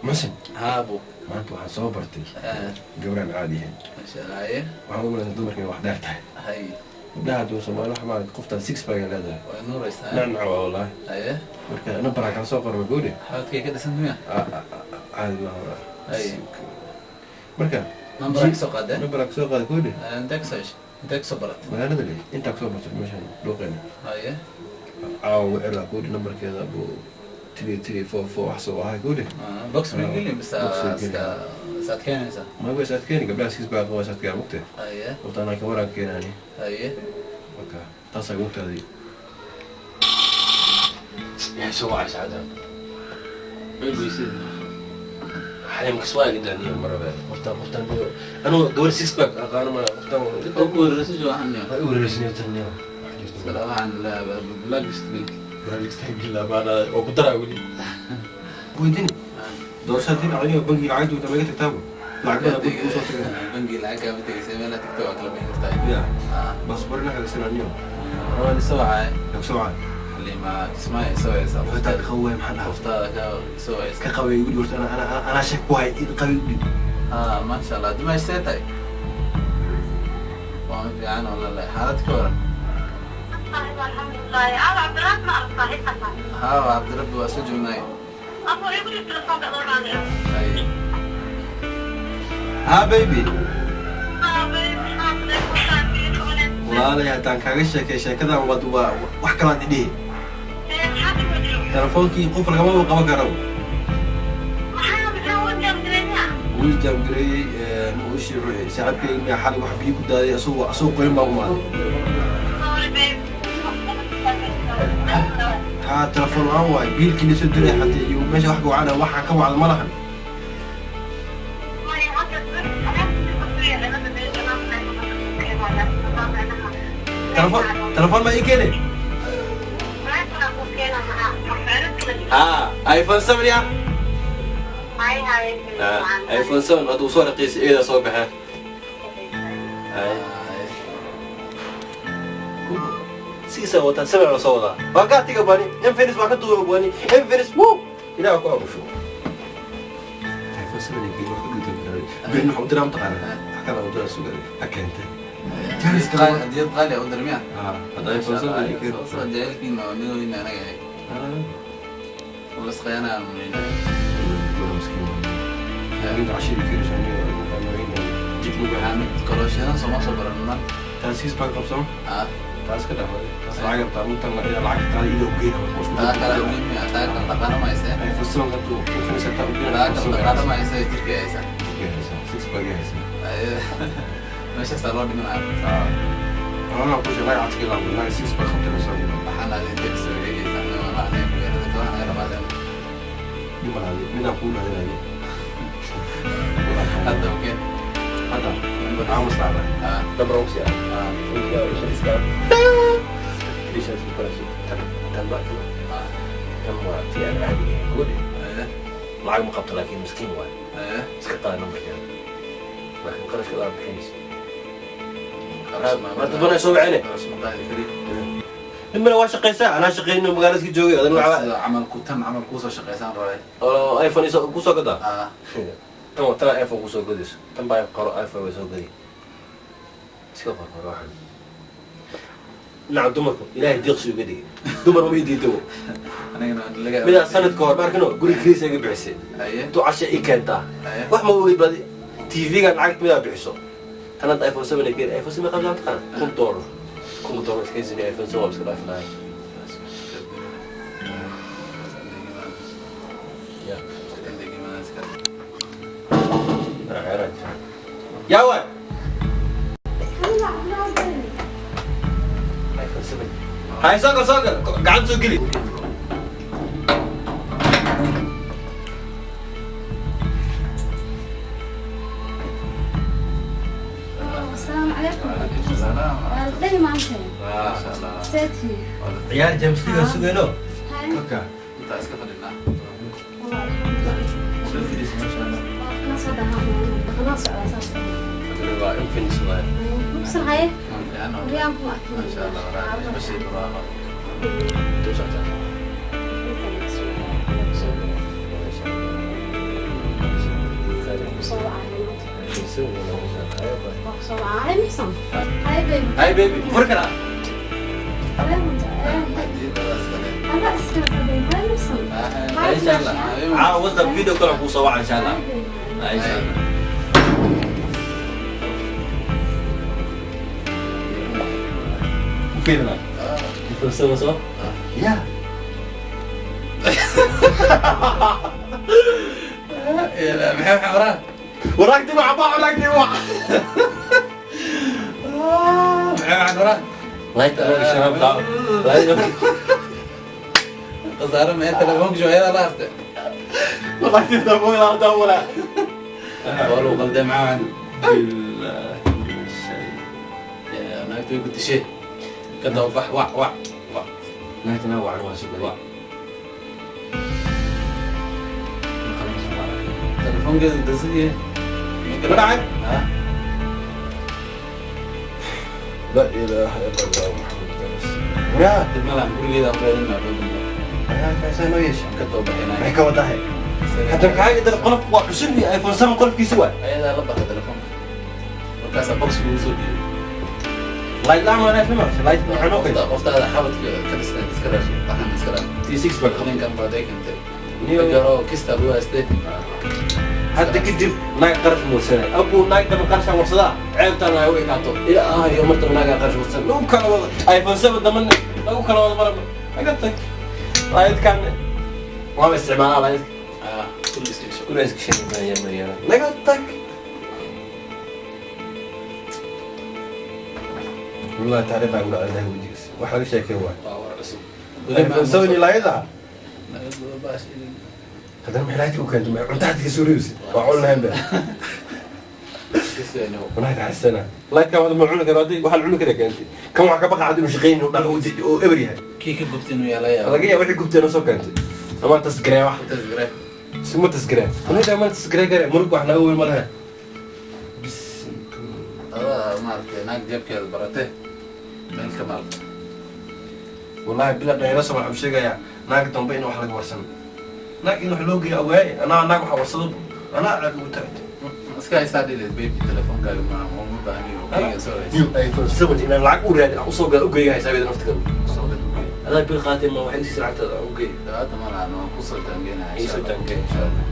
Muxsin. Haabo. Maanta waxaan soo bartay gabdhaan caadi ahayn. Masha Allah. Waxaan u malaysaa dumarka inay wax dheer tahay. Hay. Gabdhaha hadduu Soomaali wax maaragtay qoftaan six pack ay leedahay. Way nuuraysaa. Nacnac waa wallaahi. Haye. Marka nambaraa kala soo qorma gabadhi. Xawadkay ka dhisan miya? Caadi maaha wallaahi. Hay. Marka nambaraa ka soo qaadee? Nambaraa ka soo qaaday gabadhi. Intee ka soo heshay? Intee ka soo baratay? Magaalada le intaa kasoo bartay meeshan dhuuqeena. Haye. Caawa wicilaa gabadhi nambarkeeda buu 3 3 4 4 wax soo ahay gabadhi. Box ma gelin bas iska saad keenaysaa? Ma way saad keeni gabdhaha six pack waa saad keenaa mugtay. Haye. Horta anaa ka waraan keenaani. Haye. Marka taasaa mugtaadii. Yaa soo wacay saacaddan. Xalim kiswaaga intaan maraba. Qoftaan anuu gabar six pack aqaano ma qoftaan. Ugu horreysay waxaan niyo. Way ugu horreysay tan niyo. Waxaan la blacklist bil. Blacklist bil baana oo ku daraa weli. Weydiin. Doorashadii dhacday bangi lacagtu inta maga tagtaa. Lacag badan bangi usoo tagay. Bangi lacag ka tagay meel tagto waa kala bixin kartaa. Ya. Baasaboorna kaga sananiyo. Waa soo wacay. Soo wacay. Xalima Kismaayo soo wacaysaa. Horta ka qaway maxaa dhahaa? Qoftaada ka soo wacaysaa. Ka qaway ugu horta ana sheeg ku hay in qaway ugu. Masha Allah. Dimash see tahay? Waa fiican walaalahay. Xaalad ka waran? Alhamdulillah. Cabdirabb ma aragtaa? Haa, Cabdirabbi waa soo joognay. Abu igu dhig telefoonka adoo raadiyo. Haye. Haa baby. Haa baby, walaalay haddaan kaaga sheekay sheekadan wad waa wax kalaad idhihi. Telefoonkii qof lagama qaban karo. Wuu jaamgareeyey saaxiibkay miyaa xalay wax biyo ku daaday asagoo qoyan baa umaaday. Haa telefoon la'aan waaye biilkii la soo diray xataa iyo meesha wax ka wacana waxaan ka wacda ma lahan. Telefoon ma ii keenay? Haa iPhone 7 ya? iPhone 7 hadduu soo raqiisay eedaa soo baxee. Siisa wataa 7 la soo wadaa. Waa kaa tiga bani Infinix waa ka duuba bani Infinix wuu ilaah ku abusho. iPhone 7 ay wax ka dhigtay been waxa u diraa mataqaanaa wax kale u diraa sugaa ha keentay. Hadiyad qaali u dir miya? Haa hadda iPhone 7 ay keenay. Soo jaceylkiina waa midooyina anaga ahay. Wala isqayanaa mulina. Inta cashir keenaysa aniga Maxamed kalooshadan sooma soo baran man. Taas six pack qabsamo? Haa. Taas ka dhaafay. Taas lacag rabtaa intan lacag qaadi idoo geena wax isku Taa kale muhiim ah taa kale dhaqaale ma haysee. iPhone 7 haduu Infinix hataa u geena. Taa kale dhaqaale ma haysee jirka haysa. Jirka six pack haysa. Meeshaasaa loo dhimanaya. Haa. Anaa ku sheegay lacag cadki laa lacag six pack qabtay soo. Waxaan aaday text soo eegaysaa anigoo lacag magaalada ka waxaan dhamaadeen. Dhimanaadi midaan kuu raadinaayo. Hadda okey. Hadda aamus laabay. Haa. Nambar ugu sii. Haa. Tan ma kalo. Tan waa tii aan caadiga ahayn gabadhi. Lacag ma qabto laakiin miskiin waaye. Iska qaada nambarkeeda. Laakiin qarashka adaa bixinaysa. Maanta doonay soo wacayne. Qarash ma qaadi kari. Nimana waa shaqaysaa anaa shaqayno magaalada iska joogay adan lacag. Sida camal ku tan camal kuu soo shaqaysaan rabay. Oo iPhone isoo ku soo gadaa. Haa. Tan waa tan iPhone ku soo gadayso. Tan baa qoro iPhone way soo gadi. Iska qor qor waxan. Dhinaca dumarku ilaahay deeqsi uga dhigay. Dumar ma ii diido. Anigana laga Midaa sanad ka hor ma arkino guri kiriis iga bixisay. Haye. Intuu casha ii keentaa. Haye. Wax ma ogid baad TV-gan lacag midaa bixiso. Tan hadda iPhone 7 ay keen iPhone 7 qabtaa taqaan $1,000. $1,000 iska sinay iPhone 7 waa iska dhaafi lahay. Ya. Yaa waay. iPhone 7. Hay soo gal soo gal gacan soo geli. السلام عليكم. وعليكم السلام. ليه ما أنت؟ ما شاء الله. سيتي. Ciyaar James League sugayno. هاي. Marka Intaa iska fadhinaa. والله الحمد لله. Soo fadhiis ma sha Allah. خلاص هذا خلاص على أساس. waa Infinix waay. مبصر هاي. Waan fiican oo. اليوم ما أكل. Ma sha Allah walaal. Bashir walaal. Intuu socotaa. soo wacaa. Haye Muxsan. Haye baby. Hi baby, furi karaa. Haye Muxsan. Adaa iska baby. Haye Muxsan. Haye, insha Allah. Caawa WhatsApp video kale kuu soo waca insha Allah. Haye baby. Ah, insha Allah. U fiirina. iPhone 7 soo? Ya. Maxay waraa? Waraagti waca baa waraagti waca. Maxay waxaan waraa? Light aroog shabaab daa. Light. Khasaare ma telefoonka jooyada la hartay. Waraagti daa wala daa wala. Waa lagu qalday maxaa waxaan. Billahi minash shaytaan. Naagtu way ku dishay. Ka daba bax, wac wac wac. Naagtana wacan waa sugay. Wac. Telefoonkeedu dansan yahay. Ma dhacay? Ha? La ilaha illa Allah Muhammad rasul. Yaa. Dib ma lahan, gurigeeda aan ku raadin maa loo dambe. Ayaa kaasaa noo yeesha. Ka daba baxinaya. Maxay ka wadahay? Hadda maxaa dad qolof waa cusub yahay iPhone 7 qolofkiisa waa. Ayadaa la baxay telefoonka. Markaasaa box lagu soo dhiibay. Light laan waa naafima. Light maxaa noo keenay? Qoftaada xabadka ka dhisnayd iska raashin, waxaan iska raashin. T6 baa qabay. Ninkan baad ay keentay. Niyo. Garo kista lagu haystay. Hadda kadib naag qarash muursanay. Abuu naag dama qarashaan warsadaa. Ceebtaan ay u ekaato. Ilaa iyo martaba naagaa qarash warsan. Lagu kala wado iPhone 7 dama lagu kala wado maraba. Aga tag. Lightkan waaba isticmaalaa lightka. Ah, kulli iska gasho. Guriga iska sheegay ma naga tag. Wallahi taariikh aan gudacay ilaahay wejigiisa. Wax laga sheekay waay. Waa war cusub. iPhone 7 ilaayada. Naga daba baash. Haddana maxay lightka u keentay? Maxay cunto hadda ka soo reebisay? Waa cun lahayn ba. Iska Wallahi taxasana. Lightka wada ma cuni karo haddii waxa la cuni kara keentay. Kan waxa ka baqa haddii inuu shaqeynayo dhan oo eber yahay. Kii ka gubtay inuu yaa laga yaabaa. Laga yaabo wixii gubteen oo soo keentay. Ama tasgaree wax. Tasgaree. Suma tasgaree. Wallahi ama tasgaree gare murug wax naga weyn ma laha. Bis. Adaa maaragtay naag jeebkeeda baratay. Meel ka maal. Wallahi bila dhayro soo waxaan sheegayaa naag dambe in wax laga warsan. Naag in wax loo geeyo awaaye anaa naag waxa warsado anaa ceeb ugu taagtay. Iska haystaa dhileed baby telefoonkaaga ma uma baahni oo keyga soo haysa. New iPhone 7 inaan lacag u raadin u soo galo u geeyo haysaa naftiga. Soo gad u geey. Adaa bil qaatay ma waxay siisay lacagtada u geeyo. Dhawaata ma lahan, waan kusoo taangeynaya. Ii soo taangey. Insha Allah.